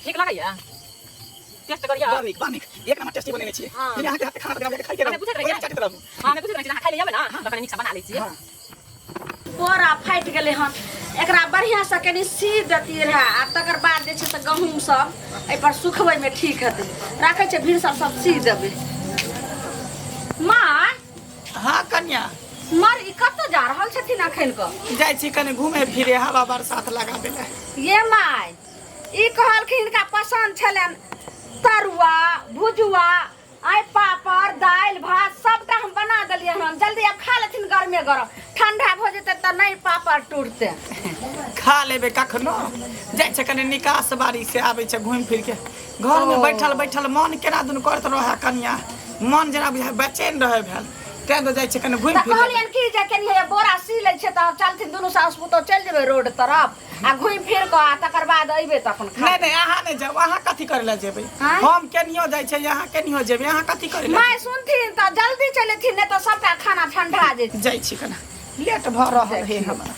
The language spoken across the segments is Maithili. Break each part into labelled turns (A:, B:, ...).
A: नीक लगैया टेस्ट करिया
B: बड़ नीक, बड़ नीक, एक नंबर टेस्टी बनेने छियै।
A: हाँ।
B: लेकिन अहाँके हाथके खाना तऽ बिना खाइके
A: हमे पूछैत रहियै।
B: रहू, चाटैत रहू।
A: हाँ, हमे पूछैत रहै छी अहाँ खाइ ले अबै ने तऽ कनि नीकसँ बना लै छियै।
B: हाँ।
C: बोरा फाटि गेलै हन, एकरा बढ़िआँसँ कनि सी देतियै रहए आ तकर बाद जे छै से गहूँम सब एहिपर सुखबैमे ठीक हेतै। राखै छै भिनसर सब सी देबै। माँ।
B: हाँ कन्या।
C: मर ई कतऽ जा रहल छथिन अखन कऽ?
B: जाइ छी कनि घूमे फिरे, हवा बरसात लगाबे लए।
C: ये माय, ई कहलखिन हिनका पसन्द छलनि तरुआ भुजुआ, आइ पापड़ दालि भात सबटा हम बना देलियै हन। जल्दी आब खा लेथिन, गरमे गरम ठंडा भऽ जेतै तऽ नहि पापड़ टूटतै।
B: खा लेबै कखनो। जाइ छै कनि निकास बाड़ी से आबै छै घुमि फिर के। घर में
C: ओ।
B: बैठल बैठल मन केना दुन करैत रहै कनिया, मन जेना बुझाइ बेचैन रहै भेल, तें तऽ जाइ छै कनि घुमि
C: तऽ
B: फिर।
C: कहलियनि कि जे कनि हे बोरा सी लै छै तऽ चलथिन दुनू सासु पुतोह, चलि जेबै रोड तरफ आ घुमि फिर कऽ आ तकर बाद अयबै तऽ अपन खा।
B: नहि नहि, अहाँ नहि जाउ। अहाँ कथी करै लए जेबै?
C: आँय?
B: हम केनियो जाइ छै, अहाँ केनियो जेबै, अहाँ कथी करै लए?
C: माय सुनथिन तऽ जल्दी चलि एथिन, नहि तऽ सबटा खाना ठंडा जेतै।
B: जाइ छी, कना लेट भऽ रहल है हमरा।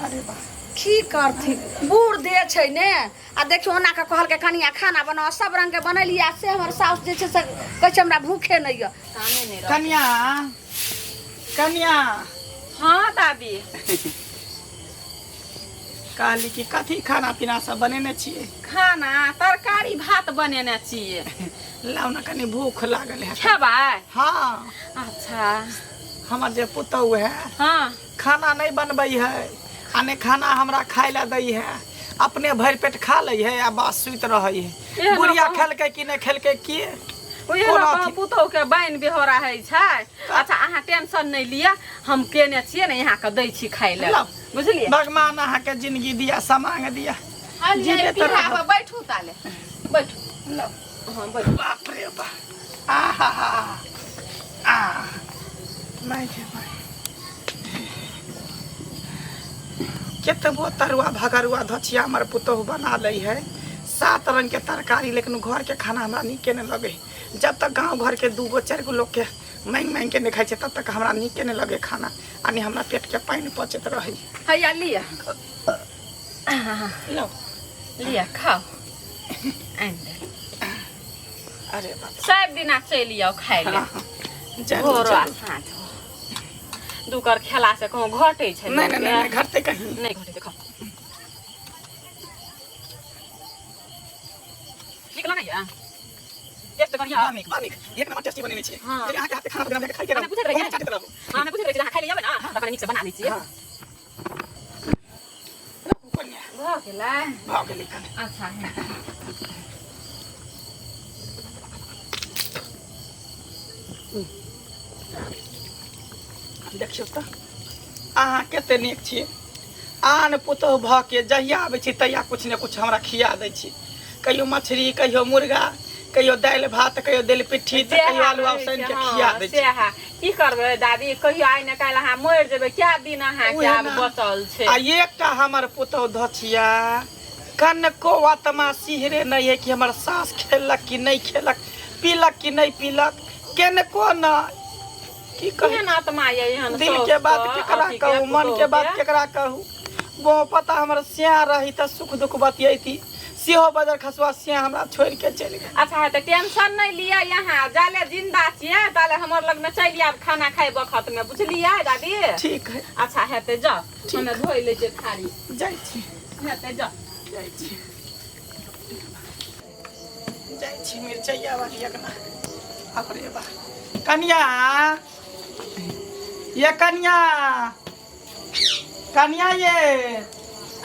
B: अरे वाह,
C: की करथिन, बूढ़ देह छै ने। आ देखियौ ओना कऽ कहलकै कनिया खाना बनाओ, सब रंग के बनेलियै आ से हमर साउस जे छै से कहै छै हमरा भूखे नहि यऽ।
A: कामे नहि रहै।
B: कनिया, कनिया।
A: हाँ दादी।
B: कहली कि कथी खाना पीना सब बनेने छियै?
A: खाना तरकारी भात बनेने छियै।
B: लाउ ने, कनि भूख लागल है।
A: खेबै?
B: हाँ।
A: अच्छा।
B: हमर जे पुतहु है,
A: हाँ,
B: खाना नहीं बनबै है आ नहि खाना हमरा खाय लए दै है। अपने भरि पेट खा लै है आ बस सुति रहै है।
A: एहन
B: बुढ़िया खेलकै कि नहि खेलकै की
A: ओहे
B: कोना
A: लऽ कऽ
B: अथी?
A: पुतहु के बान्हि बेहोरा होइ छै। अच्छा, अहाँ टेंशन नहि लिअ, हम केने छियै ने, अहाँके दै छी खाय लए।
B: लाउ।
A: बुझलियै?
B: भगवान अहाँके जिंदगी दिया, समांग दिया,
A: जीबे
B: जीबे तऽ रहब।
A: बैठू, ताले बैठू।
B: लाउ।
A: हाँ, बैठू।
B: बाप रे बाप, आहा आ माय गे माय, केतबो तरुआ भगरुआ धचिया हमर पुतोहु बना लै है, सात रंग के तरकारी, लेकिन घर के खाना हमरा नीके नहि लगे। जब तक गाँव घर के दूगो चारि गो लोग के मांगि मांगि के नहि खाइ छै, तब तक हमरा नीके नहि लगे खाना आ नहि हमरा पेट के पानि पचैत रहै।
A: हैया लिअ।
B: लो।
A: लिअ, खाउ, आनि दे।
B: अरे बाप,
A: सब दिना चलि आउ खाय लए।
B: हाँ, जरूर।
A: भोरो आ
B: जरूर।
A: साँझ दूकर खेला से कहूँ घटै छै?
B: नहीं नहीं नहीं, घटते कहीं
A: नहीं घटै छै। खाउ, नीक लगैया? टेस्ट करिया।
B: बड़ नीक, बड़ नीक, एक नंबर टेस्टी बनेने छियै।
A: हाँ।
B: लेकिन अहाँके हाथके खाना बिना खाइके
A: हमे
B: रहू,
A: पूछैत रहियै।
B: चाटैत रहू।
A: हाँ, हमे पूछैत रहियै, अहाँ खाय ले अबै ने तऽ कनि नीकसँ बना लै छियै।
B: हाँ। राखू कनिया।
A: भऽ गेलै?
B: भऽ गेलै कनि।
A: अच्छा।
B: देखियौ तऽ अहाँ कते नीक छियै। आन पुतोहु भऽ के जहिया आबै छी तहिया किछु ने किछु हमरा खिया दै छी, कहियो मछली, कहियो मुर्गा, कहियो दालि भात, कहियो दालि पिट्ठी, तऽ कहियो आलू उसैन के खिया दै छी।
A: सएह की करबै दादी, कहियो आइ ने काल्हि अहाँ मरि जेबै, कए दिन अहाँके
B: उएह
A: आब
B: ने।
A: बचल छै?
B: आ एकटा हमर पुतोहु धचिया कनको आत्मा सिहरे नहि है कि हमर सास खेलक कि नहि खेलक, पीलक कि नहि पीलक, केनको नहि। की कहै?
A: केहन आत्मा ये एहन
B: दिल के
A: साउस
B: बात
A: के,
B: केकरा
A: अथी के,
B: कहू, मन के बात
A: पुतोहु के?
B: केकरा कहू? वो पता हमर सिया रही तऽ सुख दुख बतियैती, सेहो बजर खसुआ सिया हमरा छोड़ि के चलि गेल।
A: अच्छा है तऽ टेंशन नहि लिअ, यहाँ जाले जिंदा छियै ताले हमर लगमे चलि आयब खाना खाइ बखत मे, बुझलियै दादी?
B: ठीक है।
A: अच्छा हेतै, जाउ, हमे धोइ लै छियै थारी।
B: जाइ छी।
A: हेतै, जाउ।
B: जाइ छी, जाइ छी मिरचैया वाली अगना। अपने बा कनिया, ये कनिया, कनिया ये।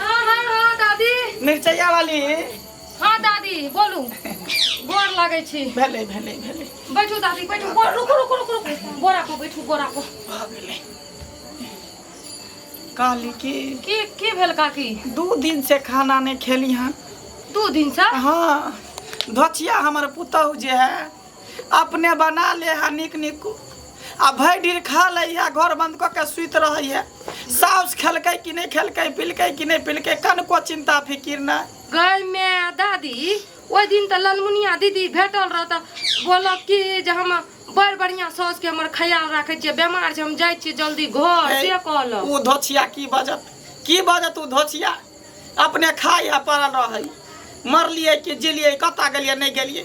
D: हाँ हाँ हाँ दादी।
B: मिरचैया वाली।
D: हाँ दादी, बोलू, गोर लगै छी।
B: भेलै भेलै भेलै।
D: बैठू दादी, बैठू। गोर, रुकू रुकू रुकू रुकू, गोरा पर बैठू, गोरा पर।
B: भऽ गेलै। कहली कि
D: की की भेल काकी?
B: 2 दिन से खाना नहीं खेली हन।
D: 2 दिन से?
B: हाँ, धोचिया हमर पुतहु जे है अपने बना ले है नीक नीक आ भरि ढीर खा लै है, घर बंद कऽ के सुति रहै है। साउस खेलकै कि नहि खेलकै, पिलकै कि नहि पिलकै, कनको चिंता फिकिर नहि।
D: गय में दादी, ओहि दिन तऽ ललमुनिया दीदी भेटल रह तऽ बोलक कि जे हम बड़ बढ़िया साउस के हमर ख्याल राखै छियै, बेमार छै, हम जाइ छियै जल्दी घर, से कहलक।
B: ओ धोचिया की बजत, की बजत? ओ धोचिया अपने खाइ आ पड़ल रहै। मरलियै कि जिलियै कतऽ गेलियै नहि गेलियै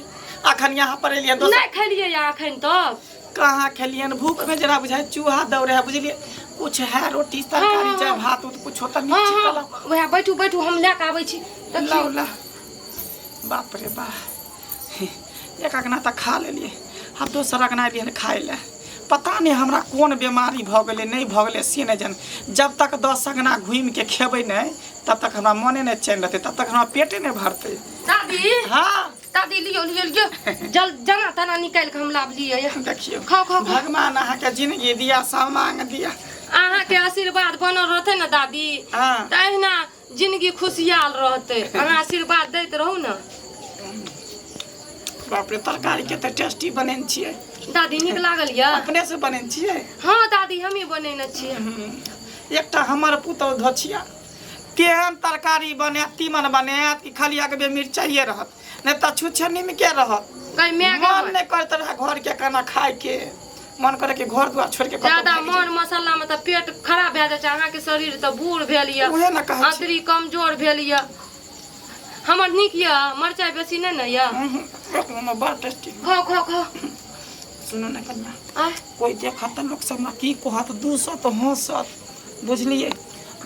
B: अखन यहाँ पर एलियै दोसर
D: नहि खेलियै या अखन तक
B: कहाँ खेलियै भूख में जेना बुझाइ चूहा दौड़े है बुझलियै कुछ है रोटी तरकारी
D: हाँ,
B: चाहे
D: हाँ।
B: भात उत कुछ होता
D: हँ
B: नीक
D: हँ
B: चला
D: वएह बैठू बैठू हम लए कऽ आबै छी
B: लाओ
D: देखियौ
B: ला बाप रे बा एक अगना तऽ खा लेलियै आब दोसर अगना एलियै हन खाय लए पता नहि हमरा कोन बीमारी भऽ गेलै नहि भऽ गेलै से नहि जान जब तक 10 अगना घूमिके खेबै नहि तब तक हमरा मने नहि चैन रहतै तब तक हमरा पेटे नहि भरतै
D: दादी
B: हाँ
D: दादी लियो लियो लियो जल जना तना निकालि कऽ हम लाबलियै
B: देखियौ
D: खाओ खाओ खाओ।
B: भगवान अहाँके जिंदगी दिया सामांग दिया
D: अहाँके आशीर्वाद बनल रहतै ने दादी
B: हाँ
D: तऽ अहिना जिंदगी खुशियाल रहतै अहाँ आशीर्वाद दैत रहू ने
B: बाप रे तरकारी कते टेस्टी बनेने छियै
D: दादी नीक लागल यऽ
B: अपने से बनेने छियै
D: हँ दादी हमही बनेने छियै
B: एकटा हमर पुतहु धोछिया तेहन तरकारी बनायत तीमन बनायत कि खाली अगबे मिरचाइए रहत नहि तऽ छुच्छे निमके रहत
D: गै माय
B: मन
D: गै
B: नहि करैत रहए घरके खाना खायके मन करे कि घर दुआर छोड़ि के कतहु
D: ज्यादा
B: भागि
D: मन मसाला में तऽ पेट खराब भए जाइ छै अहाँके शरीर तऽ बूढ़ भेल यऽ
B: जाइ। उहे ने कहै छी
D: अतरी कमजोर भेल यऽ हमर नीक यऽ मरचाइ बेसी नहि ने यऽ
B: एक नंबर बड़ टेस्टी
D: खाओ खाओ खाओ
B: सुनू ने कन्या
D: आय
B: कोइ देखत तऽ लोक सब हमरा की कहत दूसत हँसत बुझलियै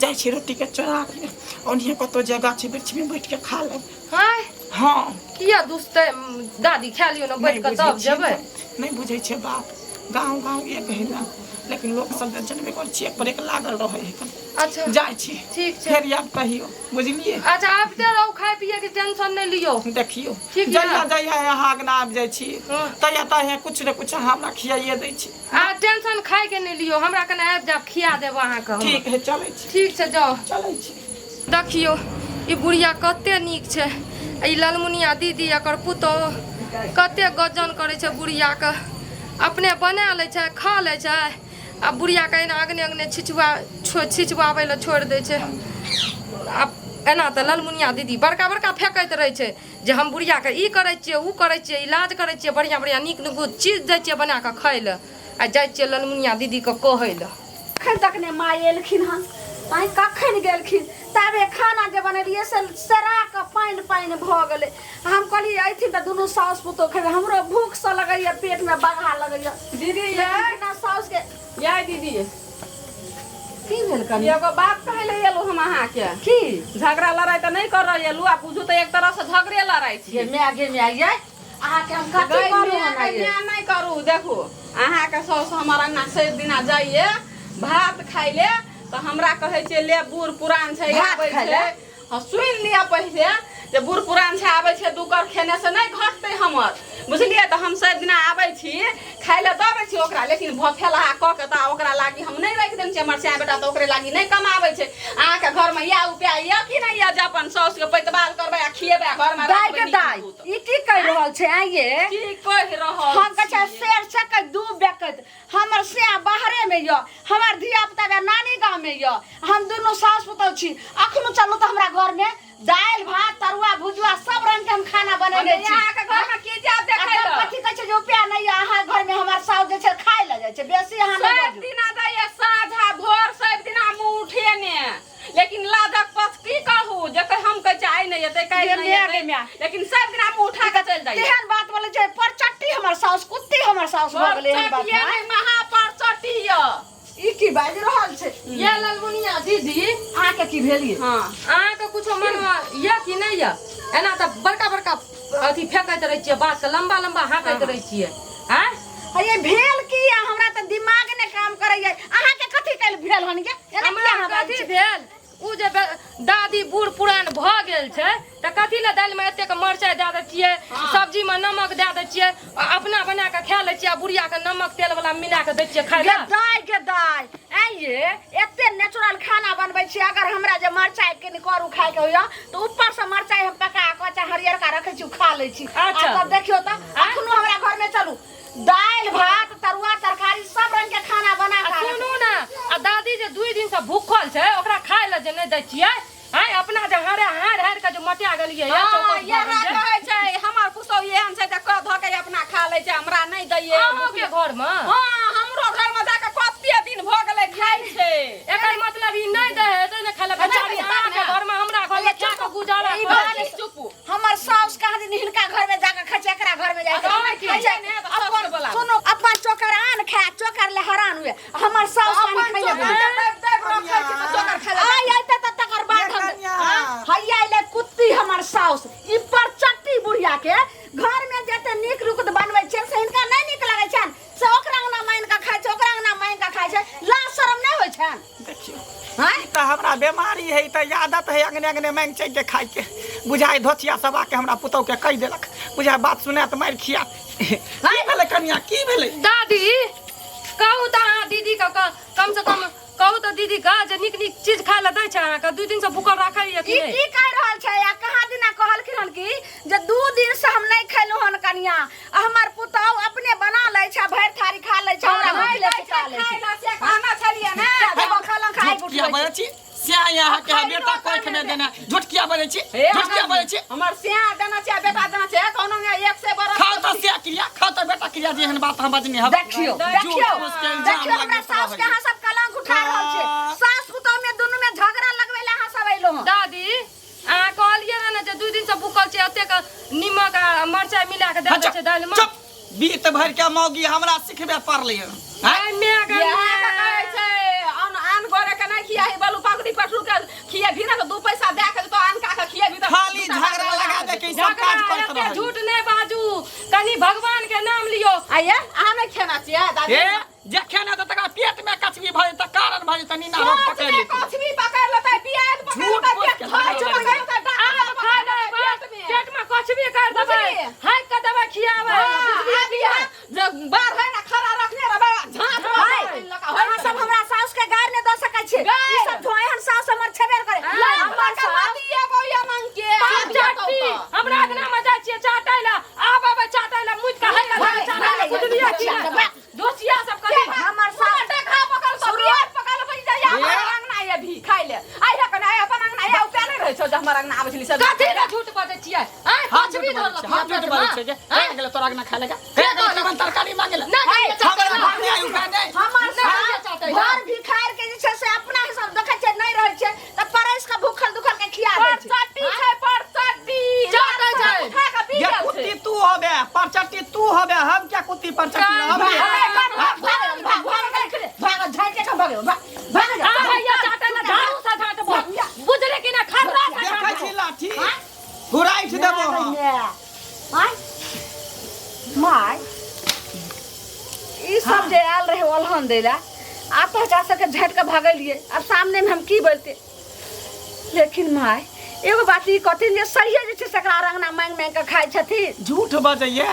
B: जाइ छी रोटीके चोरा के ओनहिए कतहु जे गाछ वृक्षमे बैठ के खा लेब
D: आय
B: हँ
D: किया दुसतै दादी खा लियौ ने बैठ
B: नहि
D: कऽ
B: बुझै
D: तब
B: छियै
D: जेबै
B: ने, नहि बुझै छै बात गाँव गाँव एक है ने लेकिन लोक सब तऽ जनबे करै छियै एक पर एक लागल रहै है
D: अच्छा
B: जाइ छी
D: ठीक छै
B: फेर आयब कहियो बुझलियै
D: अच्छा आबिते रहू खाय पिए के टेंशन नहि लियौ
B: देखियौ
D: ठीक यऽ।
B: जहिया जहिया अहाँ अङ्गना आबि जाइ छी
D: हँ।
B: तहिया तहिया कुछ ने कुछ अहाँ हमरा खियाइए दै छी
D: आ टेंशन खाय के नहि लियौ हमरा कने आबि जायब खिया देब अहाँके हम।
B: ठीक है चलै छी
D: ठीक छै जाउ
B: चलै छी
D: देखियौ ई बुढ़िया कते नीक छै आ ई ललमुनिया दीदी एकर पुतोह कते गजन करै छै बुढ़ियाके अपने बना लै छै खा लै छै आ बुढ़ियाके एना अगने अगने छिछुआ छिछुआबै लए छोड़ि दै छै आ एना तऽ ललमुनिया दीदी बड़का बड़का फेकैत रहै छै जे हम बुढ़ियाके ई करै छियै ओ करै छियै इलाज करै छियै बढ़िआँ बढ़िआँ नीक नीक चीज दै छियै बना कऽ खाय लए आ जाइ छियै ललमुनिया दीदीके कहै लए
C: अखन तक ने माय एलखिन हन आइ कखन गेलखिन ताबे खाना जे बनेलियै से सरा कऽ पानि पानि भऽ गेलै हम कहलियै अयथिन तऽ दुनू साउस पुतोह खेबै हमरो भूखसँ लगैया पेटमे बघा लगैया
A: दीदी
C: लेकिन
A: यै
C: बिना साउसके
A: यै दीदी
C: की भेल कनी
A: एगो बात कहै लए एलहुँ हम अहाँके
C: की
A: झगड़ा लड़ाइ तऽ नहि करऽ एलहुँ आ बुझू तऽ एक तरहसँ झगड़े लड़ाइ
C: गे
A: छी
C: माय गे माय यै अहाँके हम कथी
A: गै
C: कहलहुँ
A: माय,
C: हन
A: गै
C: आइ?
A: माय नहि करू देखू अहाँके साउस हमर अङ्गना सभ दिना जाइए भात खाइ ले तऽ हमरा कहै छै ले बूढ़ पुरान छै
C: भात
A: आबै
C: खाइ
A: छै
C: ले?
A: हँ सुनि लिअ पहिले जे बूढ़ पुरान छै आबै छै दू कर खेने से नहि घटतै हमर बुझलियै तऽ हम सब दिना आबै छी खाइ लए दऽ दै छी ओकरा लेकिन भफेलहा कऽ के तऽ ओकरा लागी हम नहि राखि देने छियै हमर सिया बेटा तऽ ओकरे लागी नहि कमाबै छै अहाँके घरमे इएह उपाय यऽ कि नहि यऽ जे अपन साउसके पैतबाल करबै आ खिएबै आ घरमे
C: दाइ
A: राखबै
C: के
A: नीक
C: दाइ
A: निकुत।
C: ई की कहि रहल छै आइये
A: की कहि रहल
C: हम कहै छै
A: छी?
C: शेर सकैत दू बेकैत हमर सिया बाहरे में यऽ हमर धिया पुता के नानी गाँव में यऽ हम दुनू सास पुतोह छी अखनो चलू तऽ हमरा घर में दालि भात तरुआ भुजुआ सब रंग के हम खाना बनेने
A: हम
C: छी
A: अहाँके घरमे की जायब
C: आ
A: देखै
C: तब
A: लए
C: कथी कहै छै जे रुपया नहि यऽ अहाँ घर में हमर साउस जे छै खाय लए जाइ छै बेसी अहाँ नहि
A: सब
C: बाजू
A: दिना जाइए साँझ आ भोर सब दिना मुँह उठेने लेकिन लाजक पथ की कहू जे हम कहै छियै आइ नहि एतै काल्हि
C: गे
A: नहि
C: माय,
A: एतै
C: गे माय।
A: लेकिन सब दिना मुँह उठा कऽ चलि जाइए
C: तेहन बात बोलै छै परचट्टी हमर साउस कुत्ती हमर साउस भऽ गेलै एहन बात
A: परचटिये
C: नहि।
A: नहि महापरचटी यऽ
C: ई की बाजि रहल छै
D: ये ललमुनिया दीदी
C: अहाँके की भेल ये
A: हँ
D: अहाँके कुछो मनमे यऽ कि नहि यऽ एना तऽ बड़का बड़का अथी फेकैत रहै छियै बातके लम्बा लम्बा हाँकैत रहै छियै आँय
C: अरे भेल की ये हमरा तऽ दिमाग नहि काम करैया अहाँके कथी काल्हि भेल हन ये एना
D: हमरा
C: किया अहाँ बाजै
D: कथी
C: छी?
D: भेल उ जे दादी बूढ़ पुरान भऽ गेल छै तऽ कथी लए दालिमे एतेक मरचाइ दए दै छियै सब्जीमे नमक दए दै छियै आ अपना बना कऽ खा लै छियै आ बुढ़ियाके नमक तेल वला मिला कऽ दै छियै खाय
C: गे
D: लए
C: दाइ गे दाइ ऐं ये एते नेचुरल खाना बनबै छी अगर हमरा जे मरचाइ कनि करू खायके होइया तऽ ऊपर से मरचाइ हम पका कऽ चाहे हरियरका रखै छी ओ खा लै छी आ
D: अच्छा।
C: तब देखियौ तऽ अखनो हमरा घरमे चलू दालि भात तरुआ तरकारी सब रंग के खाना बना
D: आ
C: कऽ
D: सुनू ने आ दादी जे 2 दिन से भूखल छै ओकरा खाय लए जे नहि दै छियै आँय अपना जे हारे हारि हारि कऽ जे मोटा गेलियै या
A: हँ,
D: चौकस
A: इएह
D: भऽ गेल छै।
A: कहै छै हमर पुतहु एहन छै जे कऽ धऽ के अपना खा लै छै हमरा नहि दैये
D: अहूँके घरमे
A: हँ हमरो घरमे जाके कते दिन भऽ गेलै खाइ छै
D: एकर मतलब ई नहि दै हेतै ने खाय लए बेचारी
A: नहि,
D: अहाँके घरमे हमरा घरमे खा कऽ गुजारा
C: ई
D: करै
C: बात
D: छै।
A: चुप
C: हमर छै
A: ने तऽ साउस के बोलाबू।
C: सुनो, अपन चोकर आन खाय, चोकर ले हरान हुए हमर साउस
A: अपन
C: कनी खाइए
A: चोकर
C: देबै।
A: के दाबि दाबि रखै छी तऽ चोकर खाय लए
C: आइ अयतै तऽ तकर बाद हम
B: कनिया।
C: हाँ, हैया अयलै कुत्ती हमर साउस। ई परचट्टी बुढ़िया के घर में जते नीक रुकत बनबै छियनि से हिनका नहि नीक लगै छनि, से ओकरा अंगना मानि कऽ खाइ छै, ओकरा अंगना मानि कऽ खाइ छै। लाज शरम नहि होइ छनि?
B: देखियौ,
C: हाँ?
B: ई तऽ हमरा बीमारी है, ई तऽ आदत है अंगने अंगने मांगि चागि के खाय के। बुझाइ धोतिया सब आके हमरा पुतहु के कहि देलक, बुझाइ बात सुनायत मारि खिया। की भेलै कनिया, की भेलै?
D: दादी, कहू तऽ अहाँ दीदी के कम से कम कहू तऽ दीदी के जे नीक नीक चीज खाय लए दै छै अहाँके, 2 दिन से भूखल राखैया कि
C: ई
D: नहि?
C: की कहि रहल छै? आ कहाँ दिना कहलखिन हन कि जे 2 दिन से हम नहि खेलहुँ हन कनिया, आ हमर पुतहु अपने बना लै छै, भरि थारी खा लै छै, हमरा
A: नहि
C: भूख
A: दै
C: लै
A: छै
C: छै, खा लै
A: खाय
C: छै।
A: लए, से कहने छलियै ने।
C: जब खलहुँ खाइ
B: झूठ किया बजै छी? स्या यहाँ के बेटा कोख में देने झूठ किया बजै छी?
A: हे,
B: झूठ किया बजै छी?
A: हमर स्या देने छै, बेटा देने छै, कोनो ने एक से बरस।
B: खाओ तऽ स्या क्रिया, खाओ तऽ बेटा क्रिया, जे एहन बात हम बजने हब।
C: देखियौ,
B: झूठ
C: देखियौ,
B: फूस के इल्जाम
C: देखियौ, हमरा
B: लगबैत
C: साउस के
B: रहैए।
C: अहाँ सब कलंक उठा रहल छी। सास पुतहु में दुनू में झगड़ा लगबै लए अहाँ सब अयलहुँ हन।
D: दादी, अहाँ कहलियै रहे ने जे 2 दिन से भूखल छी, एतेक नीमक आ मरचाइ मिला के दए दै छै दालि में।
B: चुप, बीत भर के मौगी हमरा सिखबे पड़लै हन।
D: आइ my गे
A: इएह
D: my.
A: के कहै छै आन आन गोरे के नहि खियाही, बलू पगड़ी पटरू के खियेबही ने तऽ 2 पैसा दए के तो अनका के खियेबही तऽ
B: खाली
A: दूटा
B: झगड़ा लगा दे के ई सब काज
D: झगड़ा
B: करैत
D: एते
B: रहै।
D: झूठ नहि बाजू, कनि भगवान के नाम लियौ।
A: आइये अहाँ नहि खेना छियै दादी?
B: हे, जे खेना तऽ तकरा पेट में कचबी भऽ जेतै, कारण भऽ जेतै, नीना रोग
A: सोच
B: पकड़ि
A: में
B: लेतै।
A: कछबी पकड़ि लेतै, पियाज पकड़ि
B: झूठ
A: लेतै,
B: फूस
A: पेट
B: के
A: धोइ
B: झगड़ा
A: पकड़ि
B: लगबै।
A: लेतै, डाँट
D: आब
A: पकड़ि
D: खा
A: लेतै
D: लेबै,
A: पेट में।
D: पेट में कछबी कर देबै,
A: बुझलियै?
D: हाइक के देबै खियाबै।
A: हाँ,
D: बुझलियै
A: आब
D: कि
A: इएह
D: नहि?
A: जे बाढ़ है ना, खड़ा रखने रहबै, झाँप
C: हाय,
A: रहबै,
C: अहाँ सब हमरा साउस के गारि नहि दऽ सकै छी।
A: गारि।
C: ई सब एहन साउस हमर छेबे करे। हमर साउस
D: चाटी, हमरा अंगना में जाइ छियै चाटै लए, आब अबै चाटै लए, मुति के हाइक के देबै चाटै लए, बुझलियै कि नहि? दोसिया सब कथी?
C: हमर साउस
D: कथी लए झूठ बजै छियै? आँय,
B: हम
D: कछबी
B: झूठ बजै
D: धरलक
B: छियै, हम झूठ
D: पेटमे?
B: बजै छियै, हे गेलै तोरा अंगना खाय लए, हे गेलै तीमन तरकारी मांगे लए।
D: नहि जाइए चाटै
B: हमरा
D: लए।
B: भाग्य आई उपाय नहि।
C: हमर
D: नहि जाइए चाटै लए।
C: घर भिखार के जे छै से अपना हिसाब देखै छै, नहि रहै छै तऽ परसि के भूखल दुखल के खिया दै छै।
D: चाटै छै।
B: ये कुत्ती तू होबे, परचट्टी तू होबे, हम क्या कुत्ती परचट्टी रहबे?
D: आ भैया चाटै लए झाड़ू से झाँटबो, बुझली कि नहि? खर्रा से
B: देखै
D: झाँटबो।
B: छी लाठी घुराइठ देबो हम।
C: माय, ई सब जे आयल रहे ओलहन दै लए, आब तऽ एकरा सबके झाँटि कऽ भगेलियै, आब सामनेमे हम की बोलतै? लेकिन माय, एगो बात ई कहथिन जे सहिए जे छै से एकरा अङ्गना माँगि माँगि कऽ खाइ छथिन।
B: झूठ बजैया।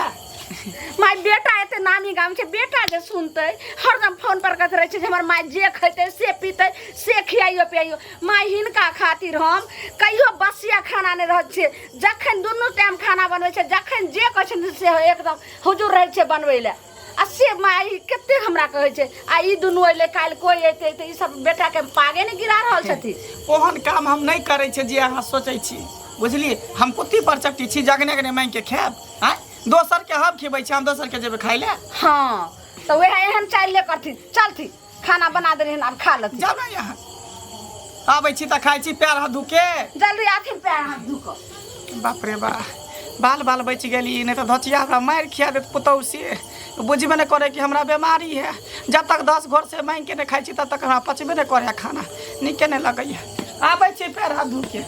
C: माय, बेटा एते नामी गाम छै, बेटा जे सुनतै हरदम फोन पर कहैत रहै छै जे हमर माय जे खैतै से पीतै से खियाइयो पियाइयो। माय, हिनका खातिर हम कहियो बसिया खाना नहि रहै छियै। जखन दुनू टाइम खाना बनबै छै, जखन जे कहै छथिन से एकदम हुजूर रहै छै बनबै लए। आ से माय कतेक हमरा कहै छै, आ ई दुनू अयलै, काल्हि कोइ अयतै तऽ ई सब बेटाके पागे नहि गिरा रहल छथिन।
B: ओहन काम हम नहि करै छियै जे अहाँ सोचै छी, बुझलियै? हम कुत्ती पर चट्टी छी जगने अगने मांगि के खायब? आँय, दोसर के हम खिबै छी, हम दोसर के जेबै खाय लए?
C: हाँ, तऽ वएह एहन चालि ले करथिन। चलथिन, खाना बना देलियन, आब खा लेथिन।
B: जाउ ने, यहाँ आबै छी तऽ खाइ छी पैर हाथ धो के।
C: जल्दी आथिन पैर हाथ धो कऽ।
B: बाप रे बा, बाल बाल बचि गेली, नहि तऽ धोचिया हमरा मारि खिया देत। पुतहु से बुझबे नहि करे कि हमरा बीमारी है। जब तक 10 घर से मांगि के नहि खाइ छी तब तक हमरा पचबे नहि करे, खाना नीके नहि लगैया। आबै छी पैर हाथ धो के।